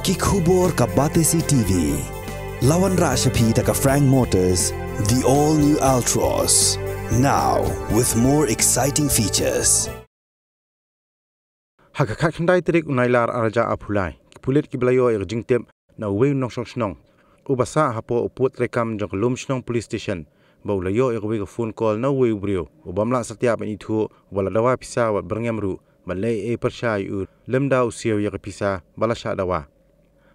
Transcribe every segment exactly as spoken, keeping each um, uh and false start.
Ki khubor ka Batesi T V. La wanrah sha phi da ka Frank Motors, the all new Altroz. Now with more exciting features. Ha ka khatkhyndai tarik u Nailar arhajar arphew lai, ki pulit kiba la ïoh ïa ka jingtip na uwei u nongshong shnong uba sah hapoh u pud treikam jong ka Lumshnong Police Station ba u la ïoh ïa kawei ka phone call na uwei u briew u bym lah satia ban ithuh, uba la dawa pisa bad byrngem ruh ban leh ei pyrshah ïa u lymda u siew ïa ka pisa ba la shah dawa.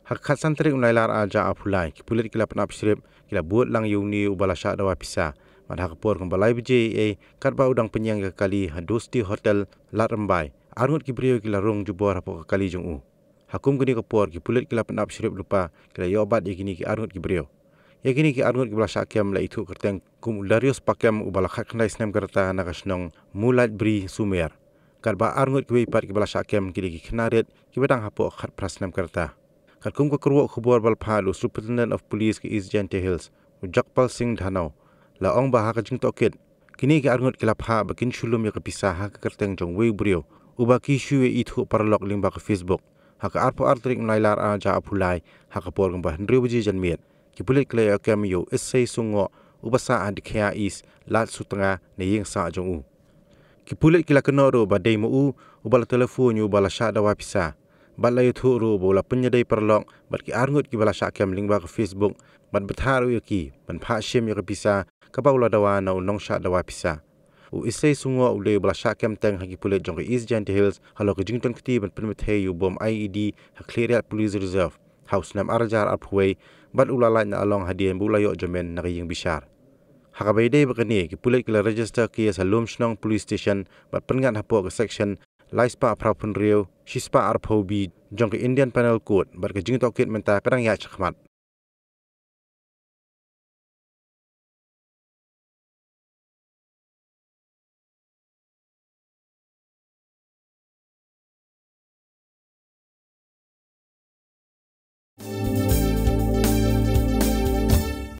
Ha ka khatsan tarik u Nailar arhajar arphew lai, ki pulit ki la pynap shrip, ki la bud lang ïa une uba la shah dawa pisa. Bad ha ka por kumba lai baje ei ei, katba u dang pynïeng ïa ka kali ha Dosti Hotel, Lad Rymbai, arngut ki briew ki la rung jubor hapoh ka kali jong u. Ha kum kane ka por, ki pulit ki la pynap shrip lypa, ki la ïoh bat ïa kine ki arngut ki briew. Ïa kine ki arngut kiba la shah kem la ithuh kyrteng kum u Darius Pakem uba la khatkhyndai snem ka rta na ka shnong Mulaitbri Sumer. Katba arngut kiwei pat kiba la shah kem ki dei ki khynnah rit kiba dang hapoh khatphra snem ka rta. Katkum ka kyrwoh khubor ba la phah da u Superintendent of Police ka East Jaintia Hills, u Jagpal Singh Dhanoa, la ong ba ha ka jingtohkit, kine ki arngut ki la phah ba kin shu lum ïa ka pisa ha ka kyrteng jong uwei u briew uba ki shu ïa ithuh paralok lyngba ka Facebook. Ha ka arphew ar tarik u Nailar arhajar arphew lai, ha ka por kumba hynriew baje janmiet, ki pulit ki la ïoh kem ïa u Issei Sungoh uba sah ha Dkhiah East, Lad Sutnga, na ïing sah jong u. Ki pulit ki la kynnoh ruh ba dei ma u uba la telephone ïa uba la shah dawa pisa. Bad la ïathuh ruh ba u la pynïadei paralok bad ki arngut kiba la shah kem lyngba ka Facebook, bad bthah ruh ïa ki ban phah shim ïa ka pisa kaba u la dawa na u nongshah dawa pisa. U Issei Sungoh u dei uba la shah kem teng ha ki pulit jong ka East Jaintia Hills halor ka jington kti ban pynbthei ïa u bom I E D ha Khliehriat Police Reserve ha u snem arhajar arphew wei, bad u la lait na Along hadien ba u la ïoh jamin na ka ïing bishar. Ha kaba ïadei bad kane, ki pulit ki la register case ha Lumshnong Police Station bad pynngat hapoh ka section lai spah phra phew hynriew, shi spah arphew B jong ka Indian Penal Code, bad ka jingtohkit mynta ka dang ïaid shakhmat.